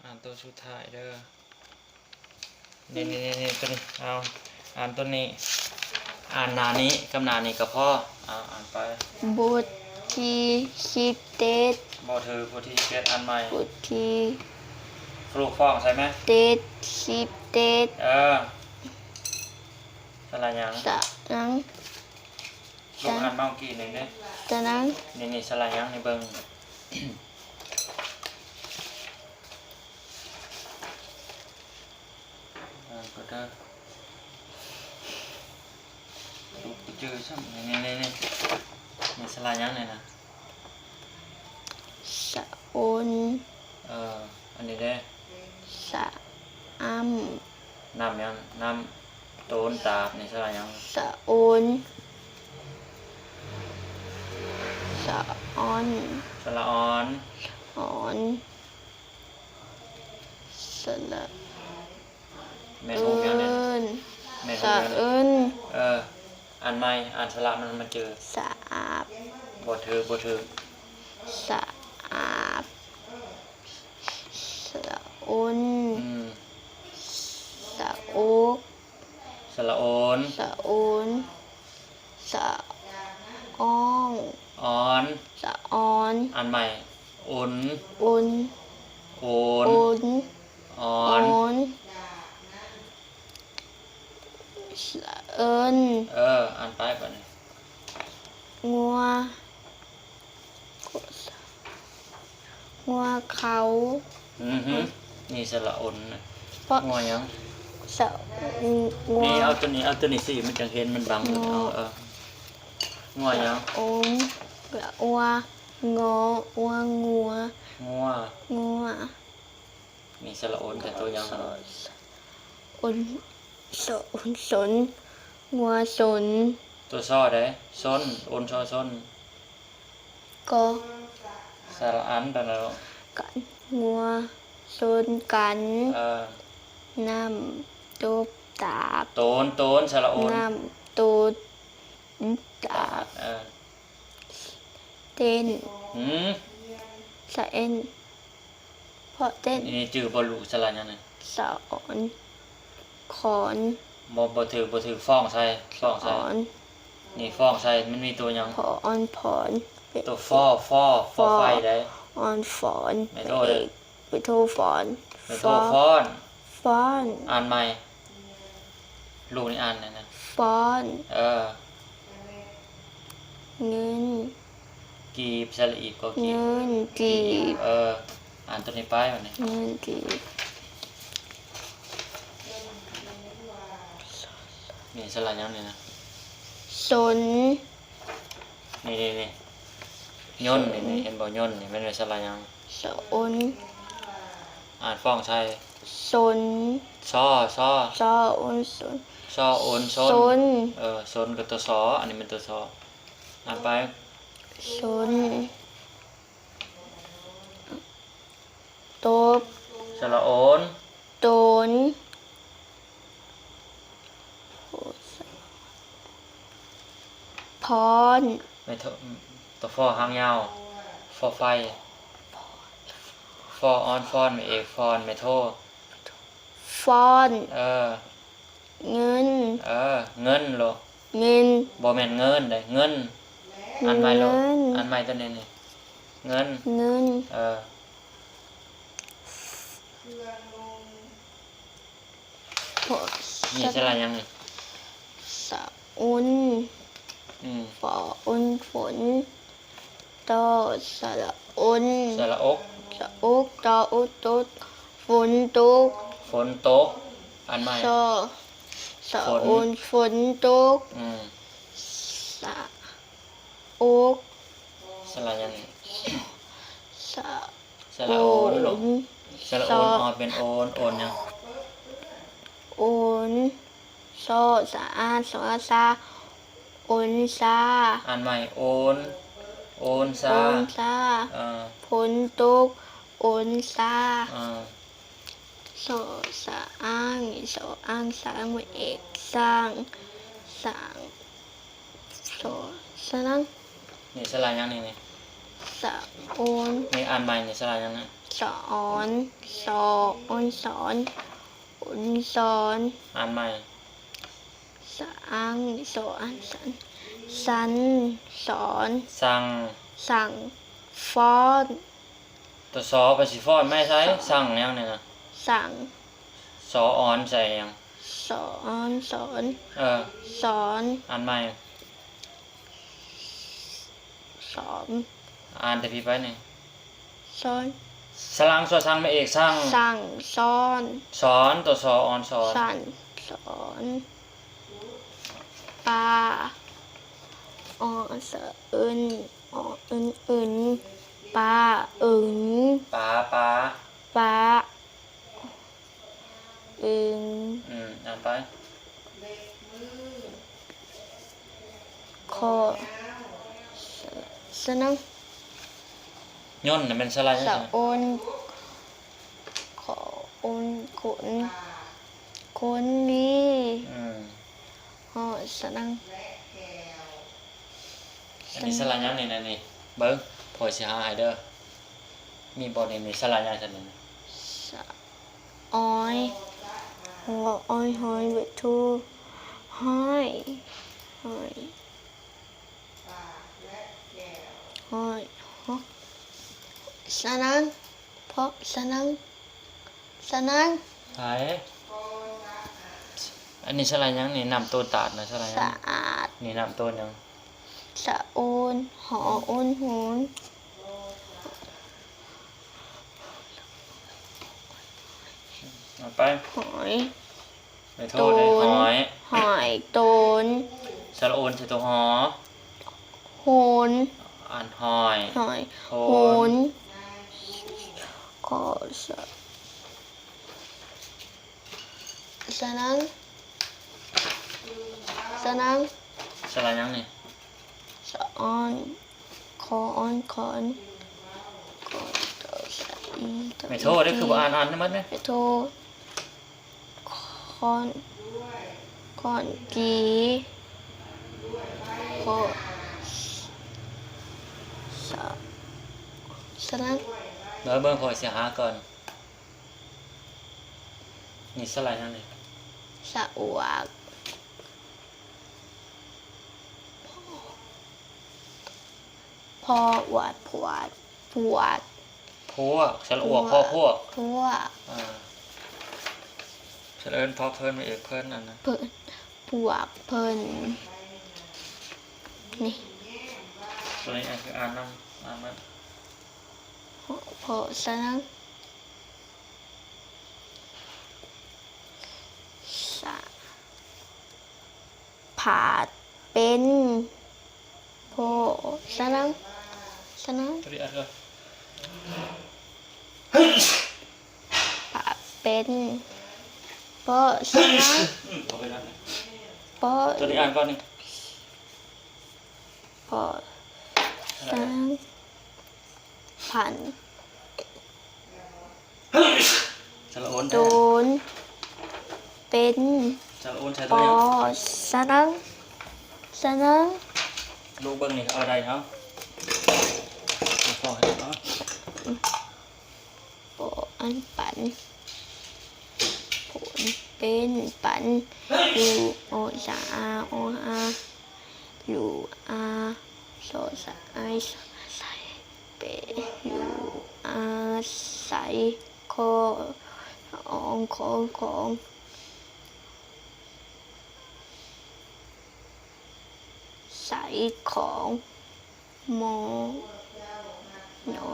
ອ່ານໂຕສຸດທ້າຍເດີ. ນີ້ໆໆ ໂຕນີ້ ເອົາ ອ່ານໂຕນີ້ ອ່ານໜ້ານີ້ກັບໜ້ານີ້ກໍພໍ. ເອົາ ອ່ານໄປ. ບົດທີສິບເຈັດ. ບໍ່ຖືກ. ບົດທີສິບເຈັດ ອ່ານໃໝ່. ບົດທີ ຄູຟ້ອງໃສ່ແມະ. ເຈັດສິບເຈັດ. ເອີ ສະຫຼະຫຍັງ? ສະຫຍັງ? ລູກອ່ານມາກີ້ນີ້ເດ້. ສະໜັງ. ນີ້ໆ ສະຫຼະຫຍັງນີ້ເບິ່ງ. ອ່ານກໍໄດ້. ລູກບໍ່ຈື່ຊ້ຳ. ນີ້ໆໆ ນີ້ສະຫຼະຫຍັງນີ້ນະ? ສະໂອນ. ເອີ ອັນນີ້ເດ້? ສະອຳ. ນ້ຳຫຍັງ? ນ້ຳໂຕນຕາບນີ້ສະຫຼະຫຍັງ? ສະໂອນ. ສະອອນ. ສະຫຼະອອນ. ອອນ. ສະຫຼະ ແມ່ນຮູບຫຍັງເດ? ເອີນ. ແມ່ນຮູບຫຍັງເດ? ສະເອີນ. ເອີ ອ່ານໃໝ່ ອ່ານສະຫຼະມັນ ມັນຈື່. ສະອາບ. ບໍ່ຖືກ ບໍ່ຖືກ. ສະອາບ. ສະໂອນ. ອືມ. ສະໂອກ. ສະຫຼະໂອນ. ສະໂອນ. ສະອອງ. ອອນ. ສະອອນ. ອ່ານໃໝ່ ໂອນ. ໂອນ. ໂອນ. ໂອນ. ອອນ. ອອນ. ສະເອີນ. ເອີ ອ່ານໄປບາດນີ້. ງົວ. ງົວເຂົາ. ອືຮຶ ນີ້ສະຫຼະໂອນນະ. ງົວຫຍັງ? ສະ ງົວ. ນີ້ເອົາໂຕນີ້ ເອົາໂຕນີ້ຊິ ມັນຈັ່ງເຫັນ ມັນບັງ. ງົວ. ເອີ ເອີ ງົວຫຍັງ? ສະໂອນ. ງົວ. ງົວ. ງົວ. ງົວ. ນີ້ສະຫຼະໂອນແຕ່ໂຕຫຍັງ? ສະ ໂອນ. ສະ ໂອນ ສົນ. ງົວສົນ. ໂຕຊໍເດ້? ສົນ. ໂອນ ຊໍ ສົນ. ກໍ ສະຫຼະອັນ ຕົວນັ້ນ. ກັນ. ງົວສົນກັນ. ເອີ ນ້ຳຕົບຕາບ. ໂຕນ ໂຕນ ສະຫຼະໂອນ. ນ້ຳຕົບຕາບ. ເອີ ເຕັ້ນ. ຫື ສະເອັນ. ເພາະເຕັ້ນ. ນີ້ຈື່ບໍ່ລູກ? ສະຫຼະຫຍັງນີ້? ສະອອນ ຂອນ. ບໍ່ ບໍ່ຖືກ ບໍ່ຖືກ. ຟ້ອງໃສ່ ຟ້ອງໃສ່. ອອນ. ນີ້ຟ້ອງໃສ່ ມັນມີຕົວຫຍັງ? ພໍອອນ ຜອນ. ໂຕ ຟໍ ຟໍ ຟໍ ຟໍໄຟໄດ໋. ອອນ ຟອນ. ແມ່ໂທ ເອກ ໄປໂທ ຟອນ. ໄປໂທ ຟອນ. ຟອນ. ອ່ານໃໝ່. ລູກນີ້ອ່ານແນວນັ້ນ. ຟອນ. ເອີ ເງິນ. ກີບ ສະຫຼະອີບ ກໍກີບ. ເງິນກີບ. ເອີ ອ່ານໂຕນີ້ໄປບາດນີ້. ເງິນກີບ. ນີ້ສະຫຼະຫຍັງນີ້ນະ? ສົນ. ນີ້ໆໆ ຍົນ. ສົນ. ນີ້ ນີ້ ເຫັນບໍ່? ຍົນນີ້ແມ່ນສະຫຼະຫຍັງ? ສະໂອນ. ອ່ານຟ້ອງໃສ່. ສົນ. ຊໍ ຊໍ ຊໍໂອນ ສົນ. ຊໍໂອນ ສົນ. ສົນ. ເອີ ສົນກໍຕົວ ຊໍ ອັນນີ້ແມ່ນຕົວ ຊໍ. ອ່ານໄປ. ສົນ. ຕົບ. ສະຫຼະໂອນ. ໂຕນ. ພອນ. ແມ່ນໂທ ໂຕ ຟໍຫາງຍາວ ຟໍໄຟ. ຟໍອອນ ຟອນ ແມ່ເອກ ຟອນ ແມ່ໂທ ຟອນ. ເອີ ເງິນ. ເອີ ເງິນໂລ. ເງິນ. ບໍ່ແມ່ນເງິນເດ້ ເງິນ. ອ່ານໃໝ່ໂລ. ເງິນ. ອ່ານໃໝ່ໂຕນີ້ນີ້ ເງິນ. ເງິນ. ເອີ ນີ້ສະຫຼະຫຍັງນີ້? ສະອຸນ. ອືມ ຟອອຸນ ຝົນ. ຕໍ ສະຫຼະອົນ. ສະຫຼະອົກ. ສະອົກ. ຕໍ ອົກ ຕົກ. ຝົນຕົກ. ຝົນຕົກ. ອ່ານໃໝ່. ສໍ ສະອົນ ຝົນຕົກ. ອືມ ສະ ອົກ. ສະຫຼະຫຍັງນີ້? ສະ ສະຫຼະໂອນໂລ. ສະຫຼະໂອນ ອໍ ເປັນໂອນ. ໂອນຫຍັງ? ໂອນ. ຊໍ ສະອາ ຊໍ ຊາ ອົນຊາ. ອ່ານໃໝ່ ໂອນ ໂອນຊາ ໂອນຊາ. ເອີ ຝົນຕົກ ຝົນຕົກ ຝົນຕົກ ຝົນຕົກ. ເອີ ຊໍ ສະອາງ ຊໍອາງ ຊ້າງ ເອກ ຊ້າງ ຊ້າງ. ສະ ສະໜັງ. ນີ້ສະຫຼະຫຍັງນີ້? ນີ້ ສະໂອນ. ນີ້ອ່ານໃໝ່ນີ້ ສະຫຼະຫຍັງນີ້? ສອນ ສອ ອອນ ສອນ ອົນ ສອນ. ອ່ານໃໝ່. ສະອັງ ສອອັນ ສັນ ສັນ ສອນ ສັງ ສັງ ຟ້ອນ. ຕົວ ສ ໄປຊິຟ້ອນໄມ້ໃສ່ ສັງຫຍັງນີ້ນະ? ສັງ ສອອນໃສ່ຫຍັງ? ສອອນ ສອນ ເອີ ສອນ. ອ່ານໃໝ່. ສອນ ອ່ານແຕ່ພີ້ໄປນີ້ ສອນ. ສະຫຼັງ ຊໍສັງ ໄມ້ເອກ ສັງ ສັງ ສອນ ສອນ. ຕົວ ສອອນ ສອນ ສັນ ສອນ. ປາ ອໍ ສະເອິນ ອໍ ອຶນ ອຶນ ປາ ອຶງ ປາ ປາ ປາ ອຶງ. ອືມ ອ່ານໄປ. ຂໍ ສະ ສະນັງ ຍົນນະແມ່ນສະຫຼະຫຍັງ? ສະໂອນ ຂໍ ໂອນ ຂົນ ຄົນດີ. ອືມ ຫໍ ສະນັງ. ອັນນີ້ສະຫຼະຫຍັງນີ້ນະນີ້? ເບິ່ງ ພໍ່ຊິຫາໃຫ້ເດີ. ມີບໍ່ນີ້ ນີ້ສະຫຼະຫຍັງຊັ້ນນີ້? ສະ ອອຍ ຫໍ ອອຍ ຫອຍ ເວໂທ ຫອຍ ຫອຍ ຫອຍ ສະນັງ ເພາະສະນັງ ສະນັງ. ໃຜ? ອັນນີ້ສະຫຼະຫຍັງນີ້? ນາມໂຕນຕາດນະ ສະຫຼະຫຍັງ? ສະອາດ. ນີ້ນາມໂຕນຫຍັງ? ສະໂອນ ຫໍໂອນ ໂຮນ. ເອົາໄປ ຫອຍ ໄປໂທ ໂຕນ ເດ້ ຫອຍ ຫອຍໂຕນ. ສະຫຼະໂອນໃສ່ໂຕ ຫອ ໂຮນ ອ່ານ ຫອຍ ຫອຍ ໂຮນ ໂຮນ. ຂໍ ສະ ສະນັງ ສະນັງ. ສະຫຼະຫຍັງນີ້? ສະອອນ ຄໍອອນ ຄອນ ຂໍ ໂຕ ສະອີ ໂຕ ແມ່ໂທ ເດ້ ຄືບໍ່ອ່ານ ອ່ານໃຫ້ໝົດແດ່. ແມ່ໂທ ຄອນ ຄອນ ກີ ຂໍ ສະ ສະນັງ. ເບິ່ງ ເບິ່ງ ພໍ່ຊິຫາກ່ອນ. ນີ້ສະຫຼະຫຍັງນີ້? ສະອວກ ພໍ ອວກ ພວກ ພວກ ພວກ. ສະຫຼະອວກ ພໍພວກ ພວກ. ອ່າ ສະເອີ້ນ ພໍເພິ່ນ ເອກເພິ່ນ ອັນນັ້ນ ເພິ່ນ ພວກເພິ່ນ. ນີ້ ຕົວນີ້ ອ່ານ ຄືອ່ານນຳ ອ່ານນຳ ພໍ ພໍ ສະນັງ ສະ ຜາດ ເປັນ ພໍ ສະນັງ ສະນັງ ຕົວນີ້ອ່ານກ່ອນ ຜາດ ເປັນ ພໍ ສະນັງ ອືມ ເອົາໄປນຳ ພໍ ຕົວນີ້ອ່ານກ່ອນນີ້ ພໍ ສະນັງ ຜັນ ສະຫຼະໂອນ ໂຕນ ເປັນ ສະຫຼະໂອນໃສ່ໂຕຫຍັງ? ສະນັງ ສະນັງ. ລູກເບິ່ງນີ້ ເອົາໄດ້ເນາະ ພໍໃຫ້ເນາະ. ປໍ ອັນ ປັນ ຜົນ ເປັນ ປັນ ຢູ່ ໂອ ສະອາ ໂອ ອາ ຢູ່ ອາ ຊໍ ສະໄອ ສະ ໄຊ ເປ ຢູ່ ອາ ໄຊ ຄໍ ອອງ ຄອງ ຂອງ ໄຊ ຂອງ. ໝໍ ໜໍ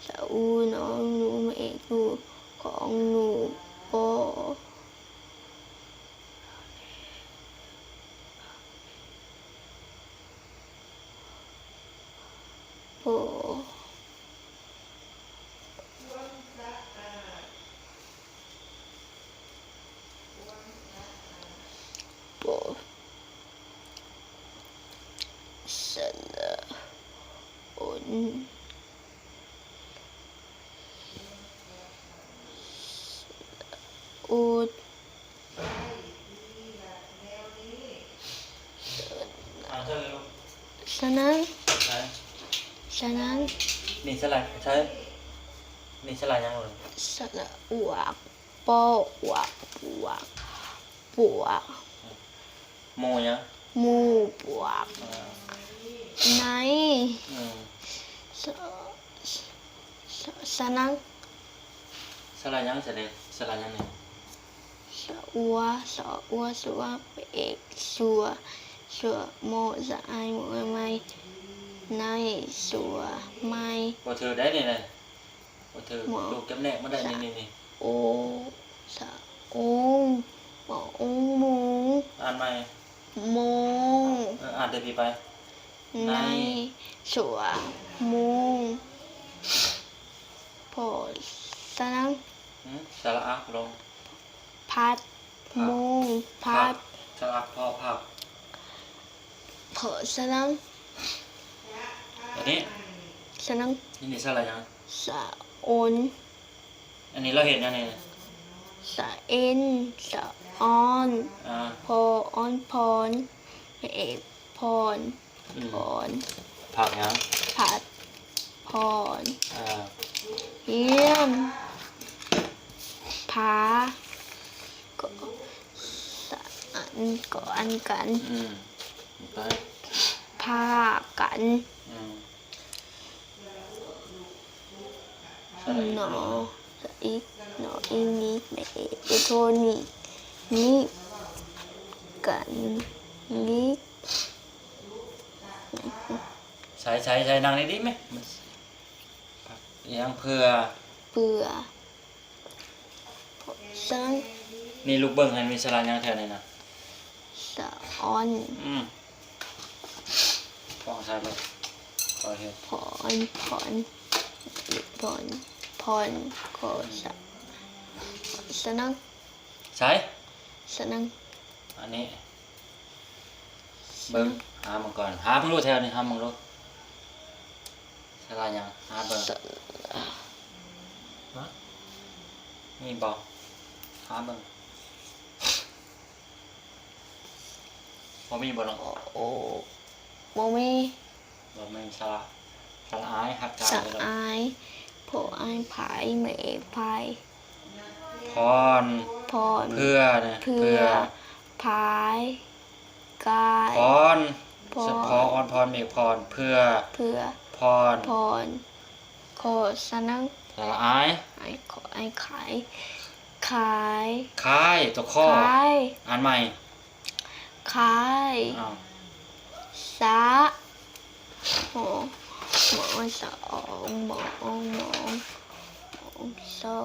ສະອູ ໜອງ ໜູ ເອກ ໜູ ຂອງ ໜູ ປໍ ປໍ ປໍ ສະຫຼະ ໂອນ ສະຫຼະ ໂອດ ສະນັງ ສະນັງ ນີ້ສະຫຼະ ໃສ່ ນີ້ສະຫຼະຫຍັງເລີຍ? ສະຫຼະອວກ ປໍອວກ ປວກ ປວກ ໝູ່ຫຍັງ? ໝູ່ປວກ ເອີ ໃນ ອືມ ສະ ສະ ສະໜັງ ສະຫຼະຫຍັງສະເດ? ສະຫຼະຫຍັງນີ້? ສະອົວ ສະອົວ ສົວ ເອກ ສົວ ສົວ ໂມ ສະອາຍ ໂມ ໄມ ໃນ ສົວ ໄມ ບໍ່ຖືກໄດ໋ນີ້ນະ. ບໍ່ຖືກ ໝໍ ລູກຈຳແນກມາໄດ້ ສະ ນີ້ໆໆ ໂອ ສະ ໂອງ ໝໍ ໂອງ ໂມງ ອ່ານໃໝ່ ໂມງ ເອີ ອ່ານແຕ່ພີ້ໄປ ໃນ ໃນ ສົວ ໂມງ ພໍ ສະໜັງ ຫືມ ສະຫຼະອາ ລອງ ພັດ ພັດ ໂມງ ພັດ ພັດ ສະຫຼະ ພໍ ພັບ ພໍ ສະໜັງ ອັນນີ້ ສະໜັງ ນີ້ ນີ້ ສະຫຼະຫຍັງ? ສະໂອນ ອັນນີ້ລາວເຮັດຫຍັງນີ້? ສະເອັນ ສະອອນ ອ່າ ພໍ ອອນ ພອນ ເອກ ພອນ ອືມ ພອນ ຜັກຫຍັງ? ຜັດ ພອນ ເອີ ຮຽນ ຜາ ກໍ ສະອັນ ກໍອັນກັນ ອືມ ໄປ ພາກັນ ອືມ ໜໍ ສະອິກ ໜໍອີງ ນີ ແມ່ເອກ ໂທນີ ນິ ກັນ ນິ ໃສ່ ໃສ່ ໃສ່ ນັ່ງດີໆແມະ ມັນ ອີຫຍັງ ເພື່ອ ເພື່ອ ສັງ ນີ້ລູກເບິ່ງຫັ້ນ ມີສະຫຼະຫຍັງແຖວນີ້ນະ? ສະອອນ ອືມ ຟ້ອງໃສ່ເບິ່ງ ຂໍເຮັດ ພອນ ພອນ ພອນ ພອນ ຂໍ ສະ ສະໜັງ ໃສ່ ສະໜັງ ອັນນີ້ ເບິ່ງ ຫາເບິ່ງກ່ອນ ຫາເບິ່ງໂລດ ແຖວນີ້ ຫາເບິ່ງໂລດ ສະຫຼະຫຍັງ? ຫາເບິ່ງ ສະ ຮະ ມີບໍ່? ຫາເບິ່ງ ບໍ່ມີບໍ່ນ້ອງ? ໂອ ບໍ່ມີ ບໍ່ມີ ສະຫຼະ ສະຫຼະອາຍ ຮັກກາຍ ສະອາຍ ພໍອາຍ ພາຍ ແມ່ເອກ ພາຍ ພອນ ພອນ ເພື່ອນະ ເພື່ອ ເພື່ອ ພາຍ ກາຍ ພອນ ພອນ ສະ ພໍອອນ ພອນ ເມກ ພອນ ເພື່ອ ເພື່ອ ພອນ ພອນ ຂໍ ສະໜັງ ສະຫຼະອາຍ ອາຍ ຂໍ ອາຍ ຂາຍ ຂາຍ ຄາຍ ຕົວ ຄອ ຄາຍ ອ່ານໃໝ່ ຄາຍ ອ້າວ ສະ ໂອ ໝໍ ສະອອງ ໝໍ ອອງ ໝອງ ອອງ ຊໍ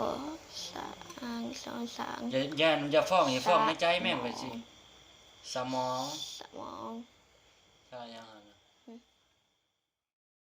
ສະອາງ ຊໍ ສາງ ຢ່າ ຢ່າ ຢ່າຟ້ອງ ຢ່າຟ້ອງ ສະ ໃນໃຈແມ່ນ ໝໍ ໄປຊິ ສະໝອງ ສະໝອງ